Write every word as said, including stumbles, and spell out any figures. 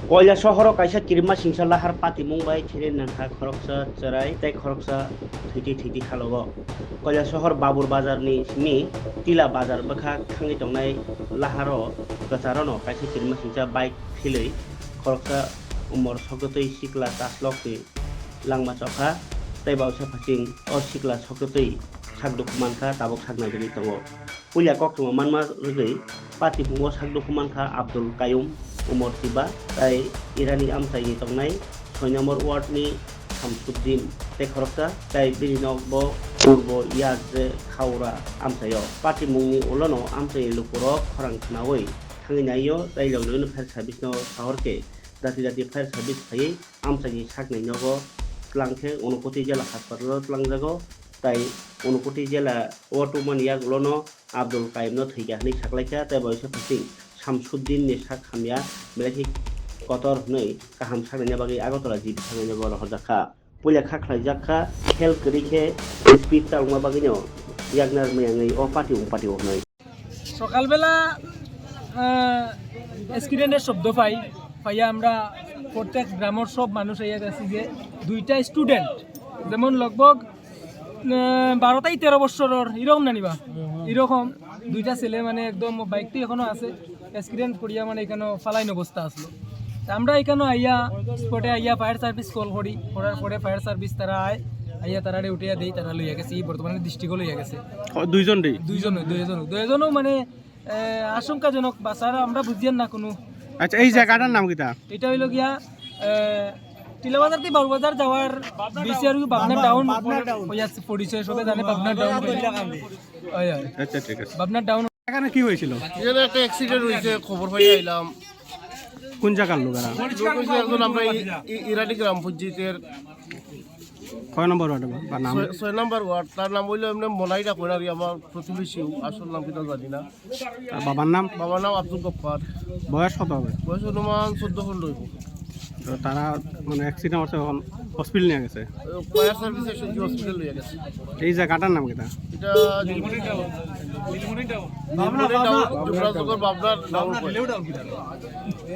Koilasohoro kaisa kirima singsa lahar patimung bai thiri nangkha khoroksa chwrai tei khoroksa thwitwi thwitwi khalogo. Koilasohor Babur Bazar ni simi Tila Bazar bwkha thangwi tongnai laharo kwcharono kaisa kirima singsa bike thilwi khoroksa umor sokjotwi sikla taslokni langma chokha tei bausa phasing o sikla sokjotwi sak dukhu mankha, tabuk sak naijagwi tongo. Puila koktwma manma rwgwi patimungo sak dukhu mankha Abdul Kayum, umor chiba, tei Irani amchaini tongnai soi number ward ni Samsuddin tei khoroksa, tei bini nok bo Purbo Yazre Khaura amchaio. Patimungni ulono amchaini lukurok khorang khnaui thangwi naio, tei logi logino fire service no sahorkhe dati dati fire service phaiwi amchaini sakni nogo tlang khe Unakoti jela haspatalo tlangjago, tei Unakoti jela o tubumani yagulono Abdul Kayumno thwikha hwnwi saklaikha, tei boisa phasing Samsuddinni sak hamya belai khe kotor hwnwi kaham saknaina bagwi Agartala G B saknaina bagwi rohorjakha. Puila kha khlaijakha, health kwrwi khe speed chalokma bagwino yaknar mayangwi o party um party o hwnwi. সকালবেলা আহ, অ্যাক্সিডেন্টের শব্দ পাই, পাইয়া আমরা প্রত্যেক গ্রামের সব মানুষ আইয়া গেছি যে দুইটা স্টুডেন্ট, যেমন লগভগ আহ, বারো তাই তেরো বছরের এরকম না নিবা, এরকম দুইটা ছেলে মানে একদম বাইক তো এখনো আছে, অ্যাক্সিডেন্ট করিয়া মানে এখানে ফালাইন অবস্থা আসলো। তা আমরা এখানে আইয়া স্পটে আইয়া ফায়ার সার্ভিস কল করি, করার পরে ফায়ার সার্ভিস তারা আয়, আইয়া তারা উঠিয়া দেই, তারা লইয়া গেছে, এই বর্তমানে ডিস্ট্রিক্টও লইয়া গেছে। ও, দুইজন রে? দুইজন, দুইজন, দুইজনও মানে আহ, আশঙ্কাজনক বাঁচার আমরা বুঝিয়ার না কোনো। আচ্ছা, এই জায়গাটার নাম কিতা? এটা হইলো গিয়া আহ, টিলাবাজার থেকে বাবুবাজার যাওয়ার বিসিআর বাবনা ডাউন। ওই আছে পরিচয় সবে জানে বাবনা ডাউন। ওই, ওই। আচ্ছা, ঠিক আছে। বাবনা ডাউন। এখানে কি হয়েছিল? এখানে একটা অ্যাক্সিডেন্ট হয়েছে, খবর পাই আইলাম। কোন জায়গার লোক এরা? লোক হইছে একজন আমরা ই-, ই-, ইরানি গ্রাম পঞ্চায়েতের কয় নম্বর ওয়ার্ডে বা, বা নাম? ছয়, ছয় নম্বর ওয়ার্ড, তার নাম হইলো এমনি মনাই ডাকবেন আর কি, আমার প্রতিবেশী, আসল নাম কিতা জানি না। আর বাবার নাম? বাবার নাম আব্দুল গফফার। বয়স কত হবে? বয়স অনুমান চোদ্দ পনেরো হইব। তো তারা মানে অ্যাক্সিডেন্ট হচ্ছে, এখন হসপিটাল নিয়ে গেছে। ফায়ার সার্ভিস এসে হসপিটাল নিয়ে গেছে। এই জায়গাটার নাম কিতা? এটা নীলমণি ডাউন। নীলমণি ডাউন, যুবরাজনগর বাবনার ডাউন।